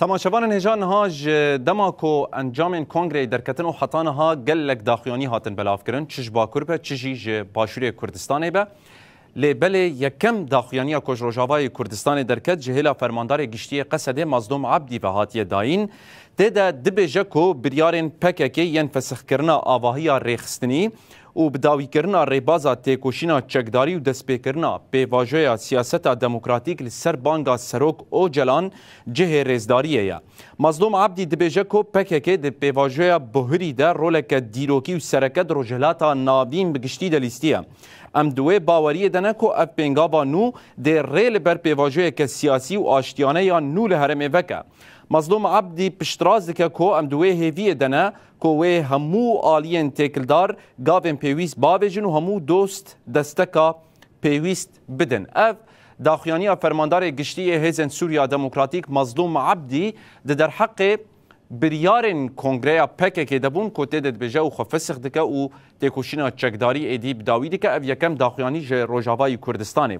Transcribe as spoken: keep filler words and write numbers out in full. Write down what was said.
Temaşevanên hêja, niha ji dema ku encamên kongreyê derketin û heta niha gelek daxuyanî hatin belavkirin, çi ji Bakur be, çi jî ji Başûrê Kurdistanê be. Lê belê yekem daxuyaniya ku ji Rojavayê Kurdistanê derket, ji hêla Fermandarê Giştî yê Qesedê Mazlûm Ebdî ve hatiye dayîn. Tê de dibêje ku biryarên P K K yên fesixkirina avahiya rêxistinî û bidawîkirina rêbaza têkoşîna çekdarî û destpêkirina pêvajoya siyaseta demokratîk li ser banga Serok Ocalan cihê rêzdariyê ye. Mazlûm Ebdî dibêje ku P K K di pêvajoya buhirî de roleke dîrokî û sereke di Rojhilata Navîn bi giştî de lîstiye. Em di wê baweriyê de ne ku ev pêngava nû dê rê li ber pêvajoyeke siyasî û aştiyane ya nû li herêmê veke. Mazlûm Ebdî piştrast dike ku em di wê hêviyê de ne ku wê hemû aliyên têkildar gavên pêwîst bavêjin û hemû dost desteka pêwîst bidin. Ev daxuyaniya Fermandarê Giştî yê Hêzên Sûriya Demokratîk Mazlûm Ebdî di derheqê biryarên Kongreya P K K de bûn ku tê de dibêje û xwe fesix dike û têkoşîna çekdarî êdî bi dawî dike. Ev yekem daxuyanî ji Rojavayî Kurdistanê